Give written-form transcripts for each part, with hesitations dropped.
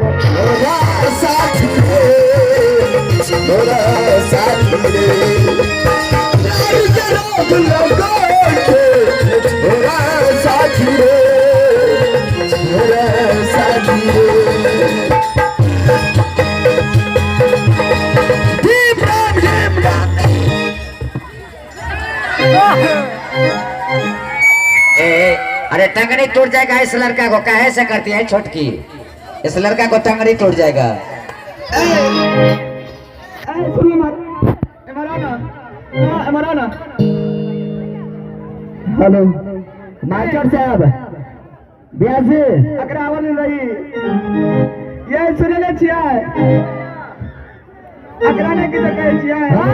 मोरा साथी रे, मोरा साथी रे, प्यार के रोग लगा के छोरा साथी रे, छोरा साथी रे। भीम राम भीम राम। ए, ए, अरे टंगड़ी टूट जाएगा इस लड़का को, काहे से करती है छोटकी, इस लड़का को टंगड़ी टूट जाएगा। हेलो मास्टर साहब, ब्यासी अकरा आवाज रही ये सुनले छियै, अकरा ने किछु कहै छियै। हां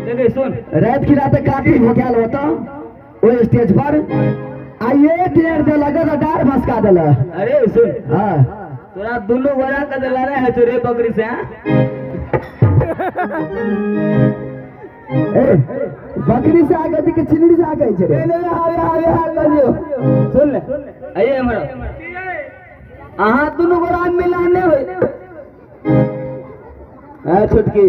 देखै सुन, रात की रात काफी हो गया होता वो स्टेज पर आइए देर दे लगे तो डार भसका दिल। अरे सुन, हाँ तोरा दोनों गोरा के दिला रहे है चोरे बकरी से। हाँ? ए बकरी से आगे थी कि चिलड़ी से आगे छे रे? नहीं, हावे हावे हाल करियो। सुन ले, आइए हमरा अहाँ दोनों गोरा मिलाने होय। ए छोटकी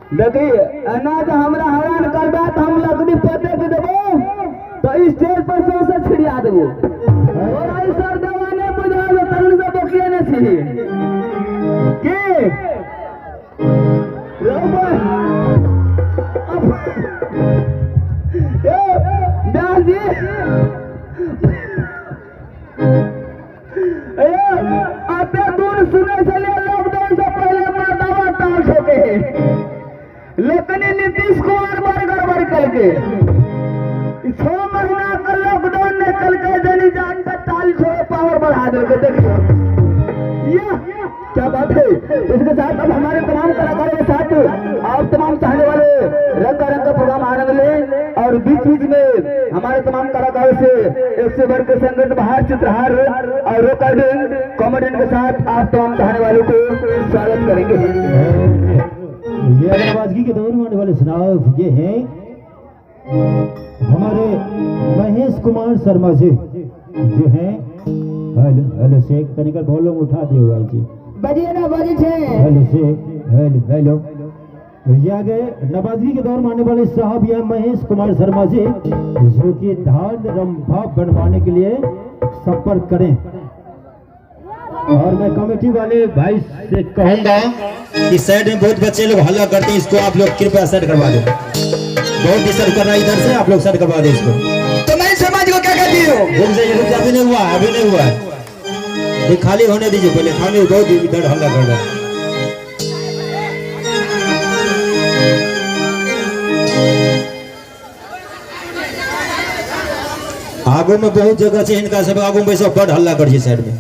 देखी, अनाज हमरा हरान करबा त हम लकड़ी पटक देबो तो स्टेज पर सौंसे छिड़िया देबो। तोरा ई सर दवा नै बुझाल, तरुण से बकिया नै छी की रौबा। ए व्यास जी, ए अते दूर सुनै छलियै लॉकडाउन से पहले मर्दावा ताल ठोके है, लेकिन नीतीश कुमार बड़ गड़बड़ करके 6 महीना का लॉकडाउन ने कल के जनी जान का ताल छोड़े पावर बढ़ा देलके। देखियो ये क्या बात है। इसके साथ अब हमारे तमाम कलाकारों के साथ आप तमाम चाहने वाले रंगारंग का प्रोग्राम आनंद लें और बीच बीच में हमारे तमाम कलाकारों से एक से बढ़कर संगीत बहार, चित्रहार और रिकॉर्डिंग कॉमेडियन के साथ आप तमाम चाहने वालों को स्वागत करेंगे। ये नवाजगी के दौर में आने वाले सुनाव ये हैं हमारे महेश कुमार शर्मा जी, ये हैं। हेलो हेलो शेख तनिकर वॉल्यूम उठा दियो भाई जी, बजिए ना बजे छे। Hello Sheikh, hello hello. ये आगे नवाजगी के दौर में आने वाले साहब यह महेश कुमार शर्मा जी, जो कि धान रंभा बनवाने के लिए संपर्क करें। और मैं कमेटी वाले भाई से कहूंगा कि साइड में बहुत बच्चे लोग हल्ला करते हैं, इसको आप लोग कृपया साइड करवा दो। बहुत डिस्टर्ब कर रहा है इधर से, आप लोग साइड करवा दो इसको। तो मैं समाज को क्या कहती हूँ? रुक जाइए, रुक जाइए, अभी नहीं हुआ, अभी नहीं हुआ है, ये खाली होने दीजिए पहले, खाली बहुत इधर हल्ला कर रहा है। आगू में बहुत जगह छै, हिनका सब आगू में बैसो बड़ हल्ला कर छै साइड में।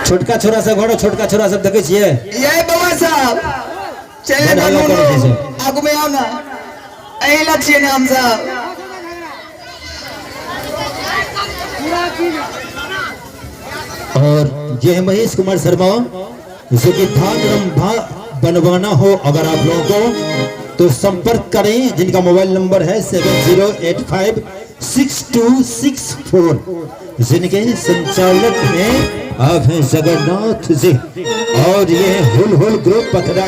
छोटका छोरा सब घर, छोटका छोरा सब देखे छियै? ये बाबा साहब चले बड़ हल्ला करै छै सब। आगू में आओ ना, एही लक्ष्य ने हम सब। और ये है महेश कुमार शर्मा, जो कि धान रंभा बनवाना हो अगर आप लोगों को तो संपर्क करें, जिनका मोबाइल नंबर है 70856264, जिनके संचालक हैं आप हैं जगन्नाथ जी। और ये है हुल हुल ग्रुप पथरा।